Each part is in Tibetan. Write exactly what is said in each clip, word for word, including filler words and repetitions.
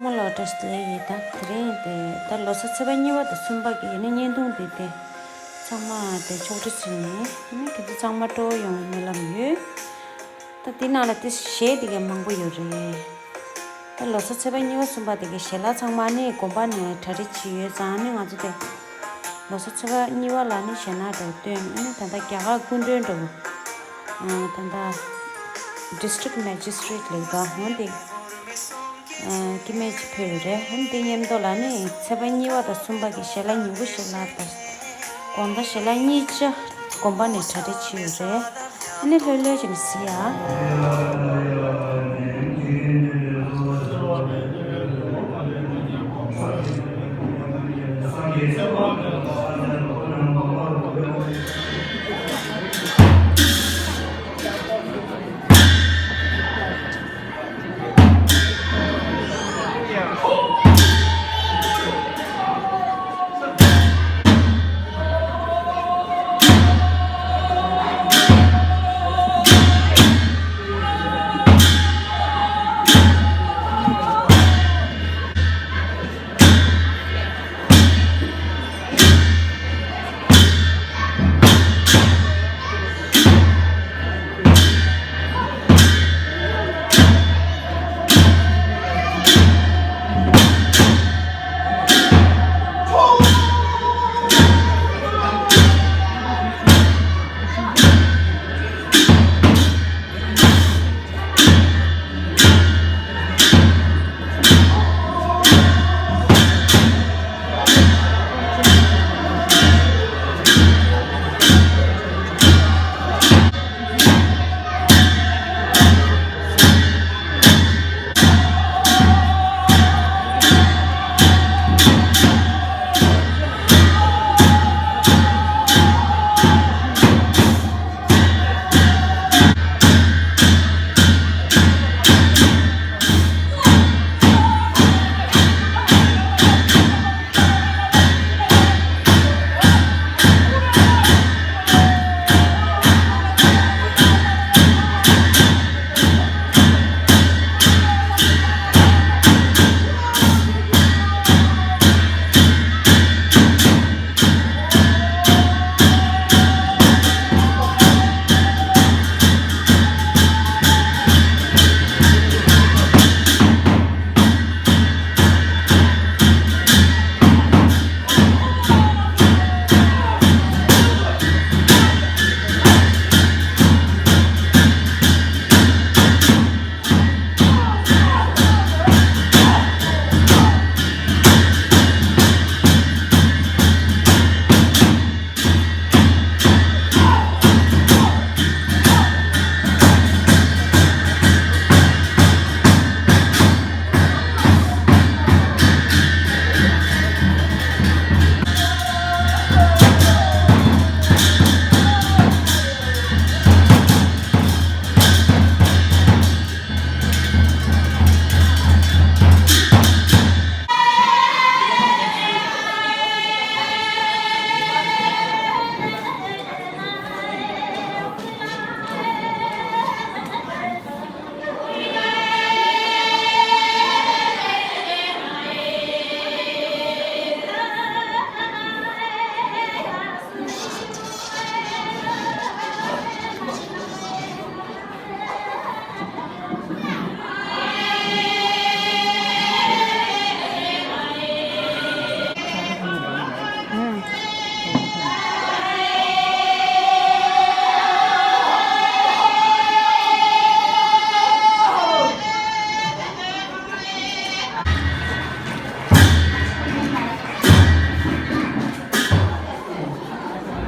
ཚང་མ་ལ་བཀྲ་ཤིས་བདེ་ལེགས། ད་དེ་རིང་དེ་ད་ལོ་གསར་ཚེས་པ་གཉིས་པ་དང་གསུམ་པ་གི་ནི་བརྙན་ཐུང་དེ་དེ་ཚང་མ་དེ་ཕྱོགས་སྒྲིག་བྱས་ནས་ནི་དེ་ཚོ་ཚང་མ་སྤྲོ་བོ་ཡོང་བའི་སྨོན་ལམ་ཡོད། ད་དེ་ནང་ལ་དེ་གཞས་དེ་གའི་མང་པོ་ཡོད་རེད། ད་ལོ་གསར་ཚེས་པ་གཉིས་པ་གསུམ་པ་དེ་གའི་གཞས་ལ་ཚང་མ་ནི་དགོན་པ་ནས་གྲ་སྒྲིག་བྱས་ཡོད་ཙང་ནི་ང་ཚོ་དེ་ལོ་གསར་ཚེས་པ་གཉིས་པ་ལ་ནི་གཞས་སྣ་འདྲ་བོ་བཏོན་ནི་ད་ལྟ་རྒྱ་གར་སྐུ་མགྲོན་འདྲ་བོ་ད་ལྟ་District Magistrate ལེགས་དར་ཧོན་དེ། སྐྱེ་དམན་ཅིག་ཕེབས་ཡོད་རེད། ཨ་ནི་དེ་མཉམ་དུ་ལ་ནི་ཚེས་པ་གཉིས་པ་དང་གསུམ་པ་གི་ཞལ་ལག་ཉིན་གུང་ཞལ་ལག་དང་དགོང་དག་ཞལ་ལག་གཉིས་ཆ་དགོན་པ་ནས་གྲ་སྒྲིག་བྱས་ཡོད་རེད། ཨ་ནི་ལྷོད་ལྷོད་བྱས་ནས་གཟིགས་ཨ།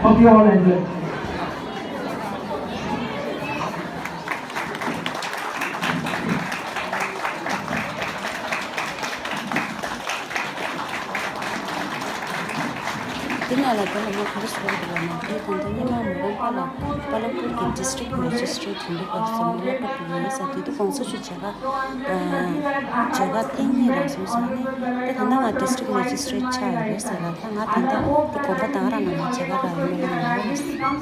Hope you all enjoy. དེ་ནས་ལ་དེ་ལ་ང་ག་རེ་ཞུ་བ་འདུག་ལབ་ན། དེ་ད་ལྟ་སྔོན་མ་མོ་རང་པཱ་ལགས་པཱ་ལག་པུར་གྱི་District Magistrate དེ་འདྲ་བར་སོང་སློབ་གྲྭ་དེ་ཡིན་ས་དེ་དུས་གོང་ས་མཆོག་མཇལ་ཁ་མཇལ་ཁ་ཐེངས་གཉིས་རག་སོང་ཟེར་ནས། ད་ད་ལྟ་ང་District Magistrate ཆགས་ཡོད་རེད་ཟེར་ལ། ད་ང་ད་ལྟ་དེ་དགོན་པ་དང་ར་ནང་ལ་མཇལ་ཁ་རག་ཡོད་མེད་ལ་ཉོ་ཡོད་རེད།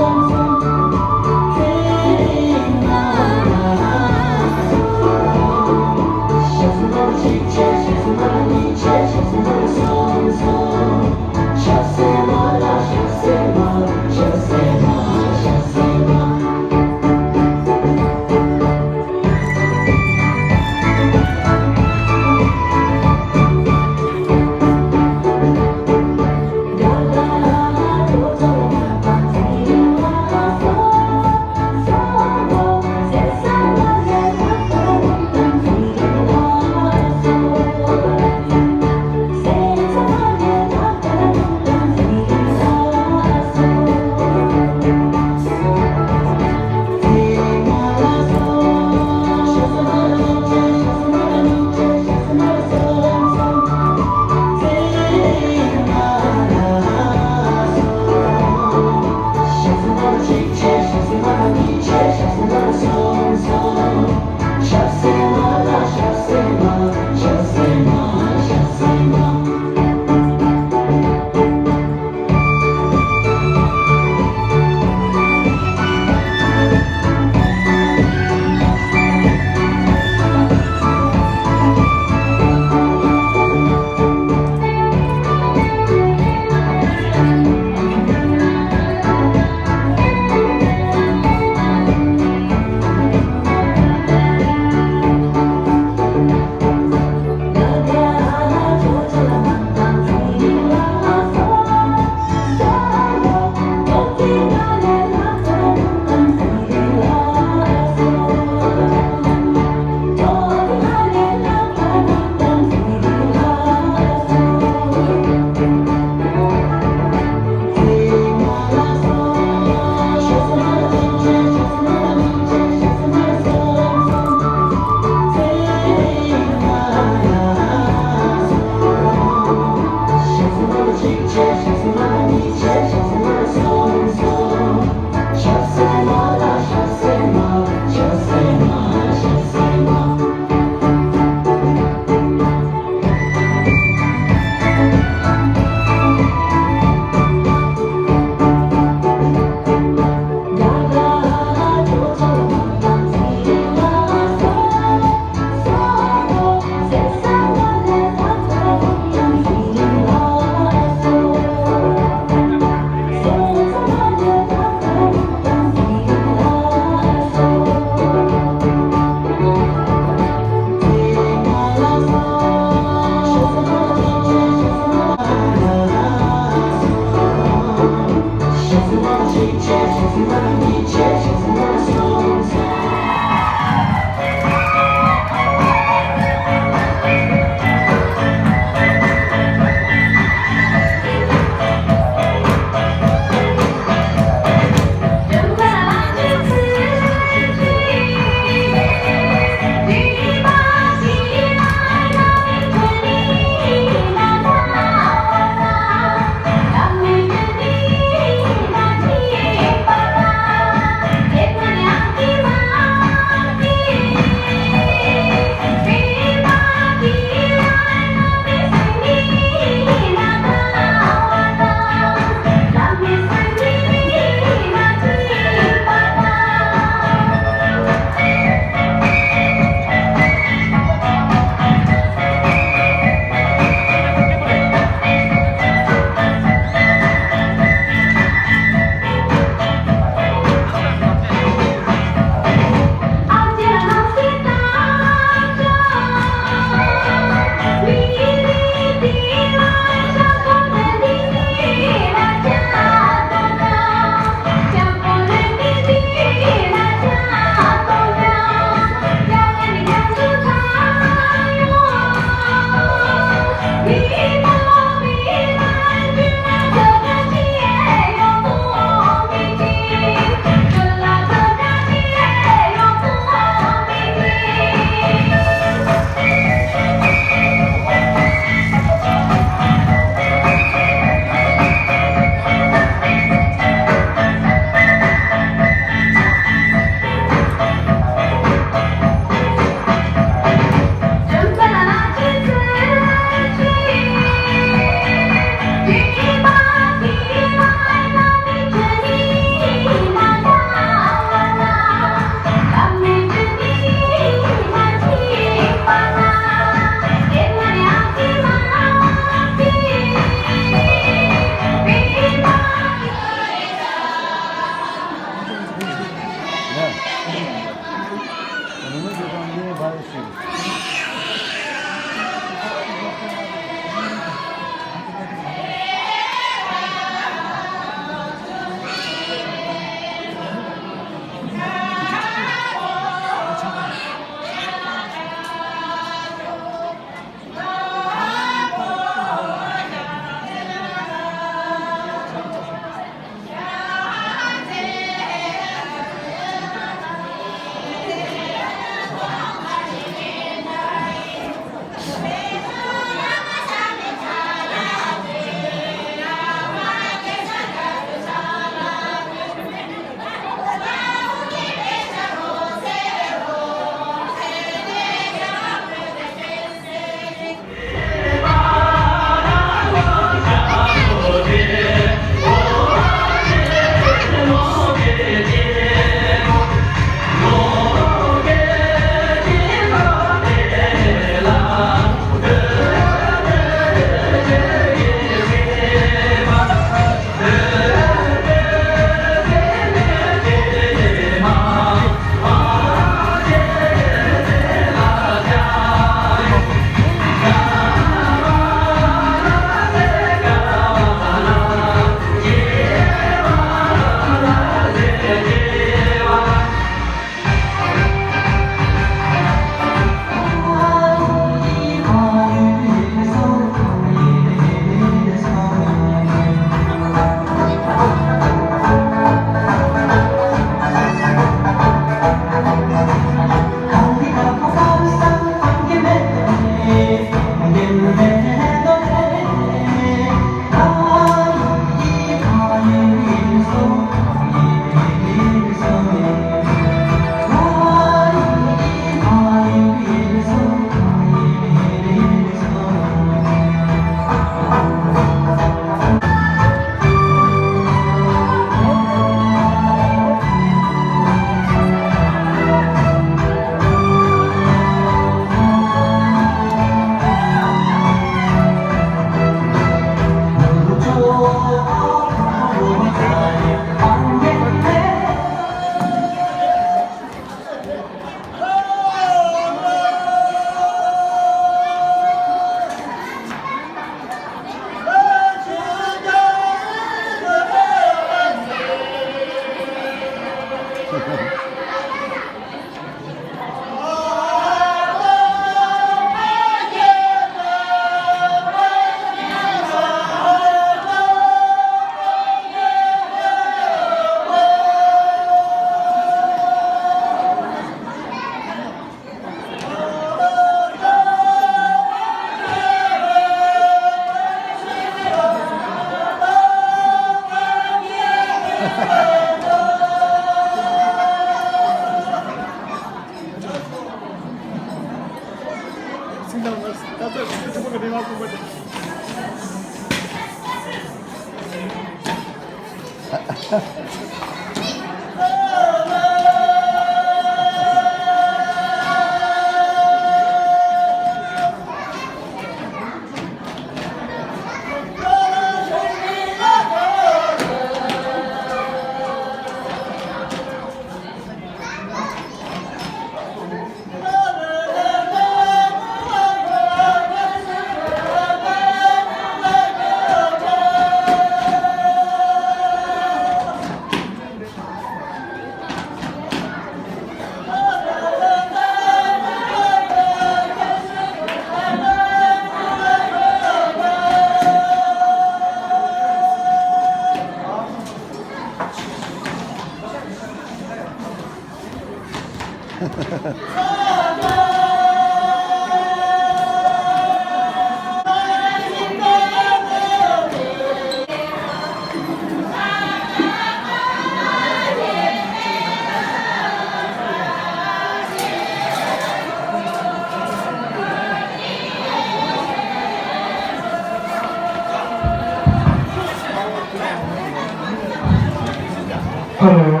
ཨ་ལོ།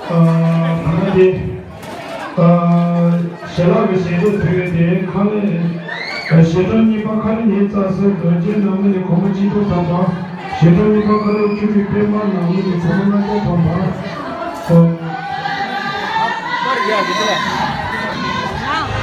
ཨ། ད་ལྟ་དེ། ཨ། ཞལ་ལག་གི་ཞལ་འདེབས་ཕུལ་བའི་དེ་ཁ་ལས། ཞལ་གྲངས་གཉིས་པ་ཁ་ལས་ཉི་ཤུ་རྩ་གསུམ་རྡོ་རྗེ་ནག་མོ་ནས་གོང་མ་སྤྱི་ཐོག་དམ་པ། ཞལ་གྲངས་གཉིས་པ་ཁ་ལས་བཅུ་དྲུག་པད་མ་ནག་མོ་ནས་གོང་མ་རྣམ་རྒྱལ་དམ་པ། ཨོ།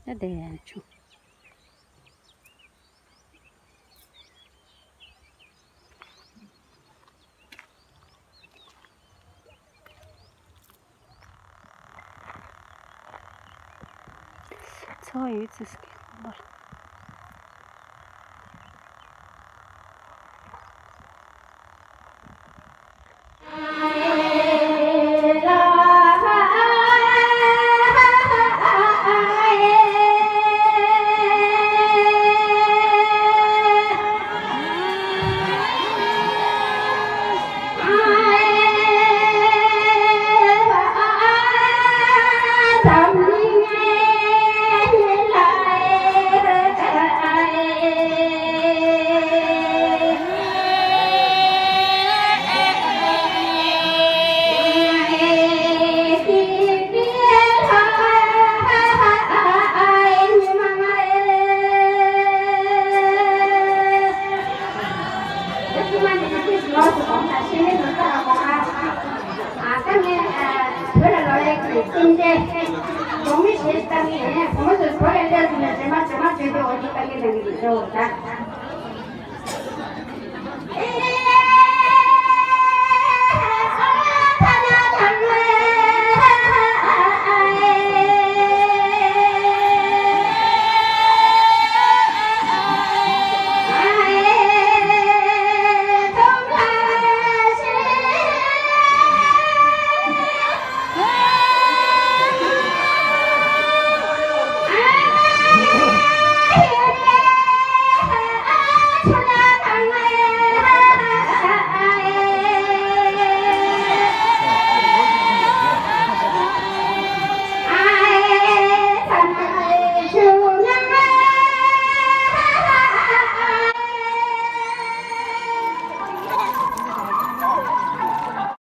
ད་དེ་ཡང་ཆུ། ཚ་བ་ཡོད་ཚེ་སྐད་ཁོང་པར།